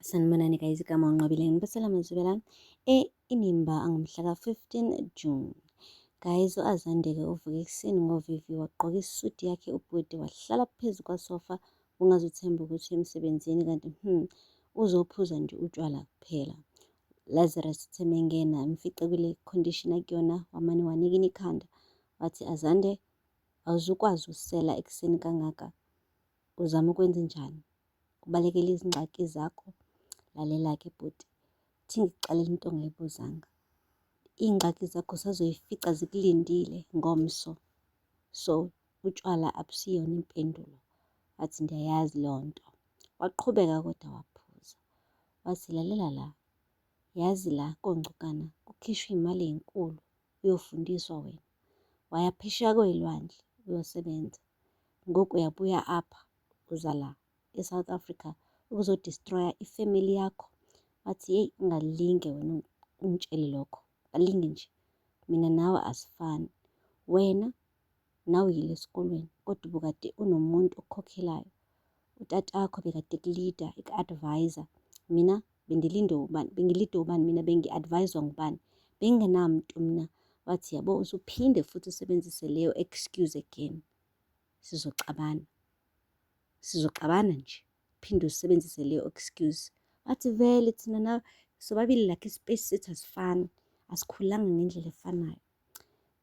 Sanibonani guys, igama uNqobile, ngibasela amazwibela e-Inimba angomhla ka-15 June. Guys, u-Azande-ke uvuke ekuseni ngovivi, wagqoka isudi yakhe ubhuti, wahlala phezu kwasofa, ungaze uthembe ukuthi emsebenzini kanti uzophuza nje utshwala kuphela. Lazarus uthe mengena emfice kule condition akuyona, wamane wanikina ikhanda, wathi, "Azande, awuzukwazi usela ekuseni kangaka, uzama ukwenzenjani? Ubalekela izingxaki zakho? Lalela-ke bhuti, thi ngikuxelela into ongayibuzanga. Iy'ngxaki zakho usazoyifica zikulindile ngomso, so utshwala abusiyona impendulo." Wathi, "Ndiyayazi leyo nto." Waqhubeka kodwa waphuza. Wathi, "Lalela la, yazi la koNgcukana kukhishwa iy'mali ey'nkulu uyofundiswa wena. Waya phesheya kwey'lwandle uyosebenza. Ngoku uyabuya apha uza la e-South Africa ukuzodestroya ifamily yakho." Wathi, "Yeyi, ungalinge wena ungitshele lokho, alinge nje. Mina nawe asifani. Wena nawe uyile esikolweni kodwa ubukade unomuntu okukhokhelayo. Utatakho bekade eku-lead-a, eku-advise-a. Mina bengilinde ubani? Bengilidwe ubani mina? Bengi-advise-wa ngubani? Bengingenamntu mina." Wathi, "Yabo, usuphinde futhi usebenzise leyo excuse again. Sizoxabana. Sizoxabana nje. Phinde usebenzise leyo excuse." Wathi, "Vele thina nawe sobabili like ispace sethu asifani. Asikhulanga ngendlela efanayo."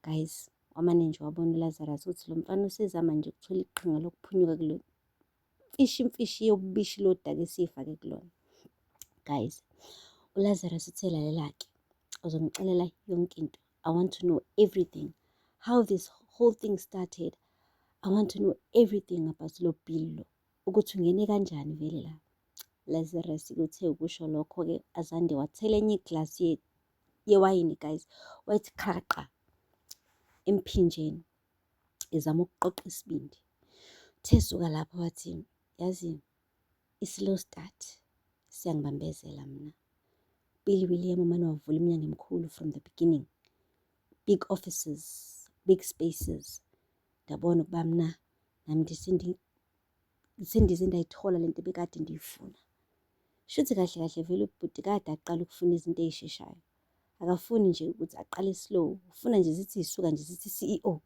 Guys, wamane nje wabona uLazarus ukuthi lo mfana usezama nje ukuthola iqhinga lokuphunyuka kulo mfishi mfishi yobubishi lodaka esiyifake kulona. Guys, uLazarus uthe, "Lalela-ke, uzongixelela yonke into. I want to know everything. How this whole thing started. I want to know everything about lo Bill lo. Ukuthi ungene kanjani vele la." Lazarus uthe ukusho lokho-ke, Azande wathela enye iglasi yewayini guys, wathi khaqa emphinjeni ezama ukuqoqa isibindi. Uthe suka lapho wathi, "Yazi, i-slow start siyangibambezela mina. Bill William umane wavula iminyango emikhulu from the beginning. Big offices, big spaces. Ndabona ukuba mna nami sendize ndayithola lento ebekade ndiyifuna." Shuthi kahle kahle vele ubhuti kade aqala ukufuna izinto ey'sheshayo. Akafuni nje ukuthi aqale slow, ufuna nje zithi zisuka nje zithi CEO,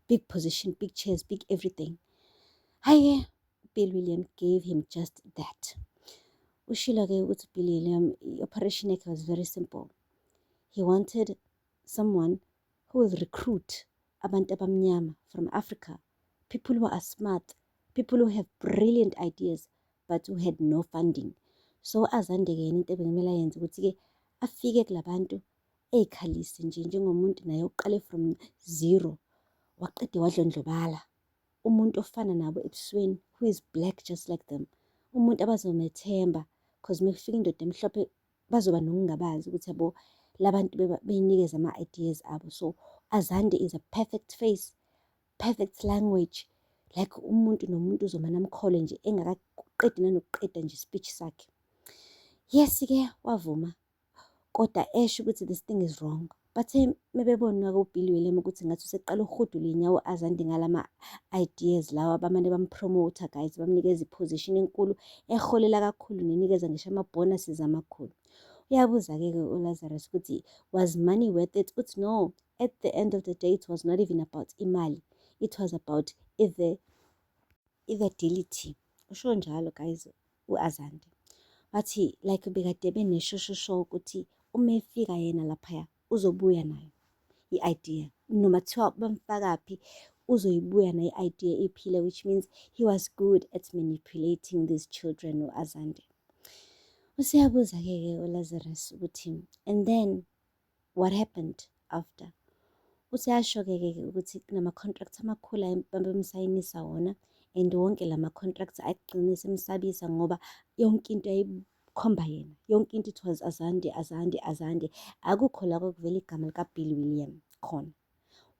big position, big chairs, big everything. Hhayi-ke, Bill William gave him just that. Ushilo-ke ukuthi Bill William, i-operation yakhe was very simple. He wanted someone who will recruit abantu abamnyama from Africa, people who are smart, people who have brilliant ideas but who had no funding. So Azande-ke yena into ebekumele ayenze ukuthi-ke afike kulabantu ey'khalise nje njengomuntu naye uqale from zero, waqede wadlondlobala. Umuntu ofana nabo ebusweni, who is black just like them. Umuntu abazomethemba, cause mekufika indoda emhlophe bazoba nokungabazi ukuthi yabo labantu beyinikeza ama-ideas abo. So Azande is a perfect face, perfect language. Like umuntu nomuntu uzomane amkholwe nje engakaqedi nanokuqeda nje speech sakhe. Yes-ke, wavuma kodwa esho ukuthi this thing is wrong. Bathe mebebona kuBill William ukuthi ngathi useqala ukuhudula iy'nyawo Azande ngalama ideas lawa, bamane bampromotha guys, bamnikeza i-position enkulu eholela kakhulu nenikeza ngisho ama-bonuses amakhulu. Uyabuza-ke ke uLazarus ukuthi was money worth it? Uthi no, at the end of the day it was not even about imali. It was about i-fidelity. Usho njalo guys u-Azande. Wathi like bekade beneshoshosho ukuthi uma efika yena laphaya uzobuya nayo i-idea. Noma kuthiwa bamfakaphi, uzoyibuya nayo i-idea iphile, which means he was good at manipulating these children u-Azande. Useyabuza-ke ke uLazarus ukuthi and then what happened after? Useyasho-ke ke ukuthi kunama-contracts amakhulu abemsayinisa wona, and wonke lama-contracts agcine semsabisa ngoba yonke into yayikhomba yena. Yonke into, it was Azande, Azande, Azande. Akukho la kwakuvela igama likaBill William khona.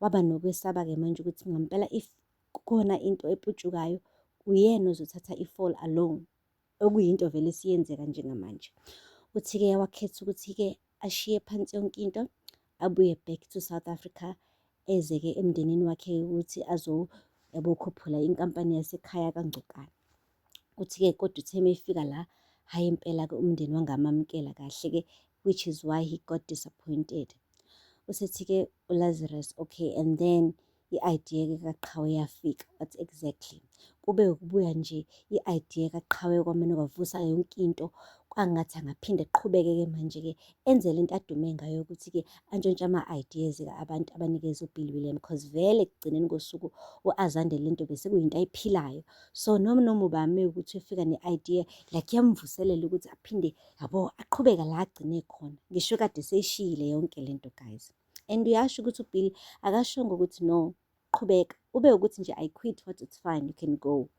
Waba nokwesaba-ke manje ukuthi ngempela if kukhona into eputshukayo, uyena ozothatha i-fall alone, okuyinto vele esiyenzeka njengamanje. Uthi-ke wakhetha ukuthi-ke ashiye phansi yonke into, abuye back to South Africa, eze-ke emndenini wakhe ukuthi yabo khuphula inkampani yasekhaya kaNgcukana. Uthi-ke kodwa uthe mefika la Hhayi impela-ke umndeni wangamamukela kahle-ke, which is why he got disappointed. Usethi-ke uLazarus, okay, and then i-idea-ke kaQhawe yafika. What exactly? Kube ukubuya nje i-idea kaQhawe kwamane kwavusa yonke into, kwangathi angaphinde aqhubeke-ke manje-ke enze lento adume ngayo ukuthi-ke antshontshe ama-ideas-ke abantu abanikeze uBill William, cause vele ekugcineni kosuku u-Azande lento bese kuyinto ayiphilayo. So noma ubani ukuthi ufika ne-idea like iyamvuselela ukuthi aphinde yabo aqhubeke la agcine khona. Ngisho kade seyishiyile yonke lento guys. And uyasho ukuthi uBill akashongo ukuthi no, qhubeka. Ube ukuthi nje I quit what, it's fine, you can go.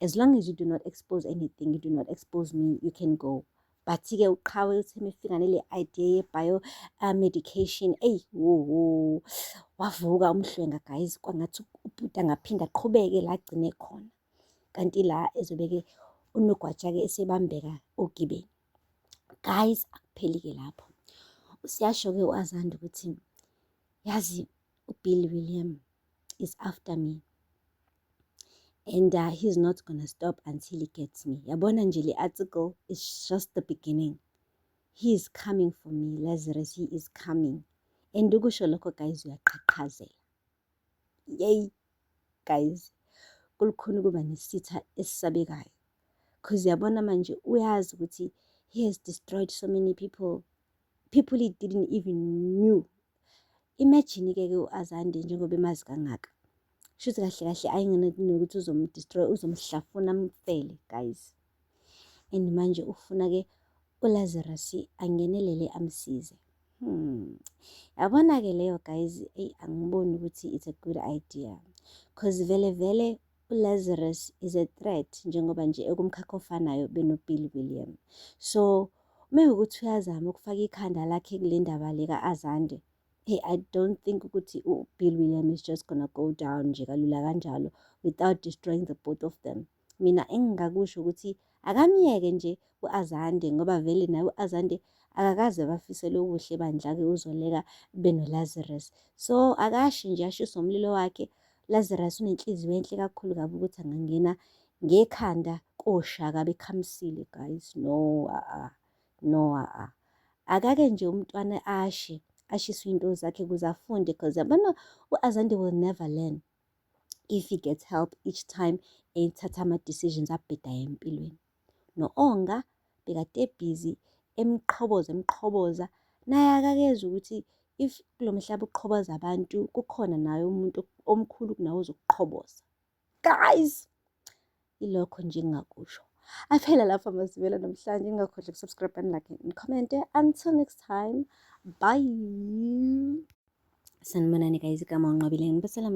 As long as you do not expose anything, you do not expose me, you can go. But-ke uQhawe uthe mefika nale idea ye-bio medication, eyi wo wavuka umhlwenga guys, kwangathi ubhuti angaphinda aqhubeke la agcine khona. Kanti la ezobe-ke unogwaja-ke esebambeka ogibeni. Guys, akupheli-ke lapho. Usiyasho-ke u-Azande ukuthi yazi uBill William is after me and he's not gonna stop until he gets me. Yabona nje le article is just the beginning. He is coming for me, Lazarus, he is coming. And ukusho lokho guys uyaqhaqhazela. Yey guys, kulukhuni ukuba nesitha esisabekayo. Cause yabona manje uyazi ukuthi he has destroyed so many people. People he didn't even knew. Imagine-ke ke u-Azande njengoba emazi kangaka. Shuthi kahle kahle ayingenanokuthi uzomdestroy, uzomhlafuna amfele guys. And manje ufuna-ke uLazarus angenelele amsize. Yabona-ke leyo guys, eyi angiboni ukuthi it's a good idea. Cause vele vele uLazarus is a threat njengoba nje ekumkhakha ofanayo benoBill William. So mewukuthi uyazama ukufaka ikhanda lakhe kule ndaba le ka-Azande, hey, I don't think ukuthi uBill William is just gonna go down nje kalula kanjalo without destroying the both of them. Mina engingakusho ukuthi akamyeke nje u-Azande ngoba vele naye u-Azande akakaze abafisele okuhle bandla-ke uZoleka benoLazarus. So akashi nje ashise umlilo wakhe. Lazarus unenhliziyo enhle kakhulu kabi ukuthi angangena ngekhanda koshaka bekhamisile guys. No, a-a, no, a-a. Akake nje umntwana ashe, ashiswe iy'nto zakhe ukuze afunde, cause yabona u-Azande will never learn if he gets help each time ethatha ama-decisions abhedayo empilweni. No-Onga bekade ebhizi emqhoboza emqhoboza, naye akakezwa ukuthi if kulo mhlaba uqhoboza abantu kukhona naye umuntu omkhulu kunawe ozokuqhoboza. Guys, ilokho nje engingakusho. Aphela lapho amazwibela namhlanje, ningakhohlwa ukusubscribe and like and comment. Until next time, bye. Sanibonani guys, igama uNqobile ngibasela.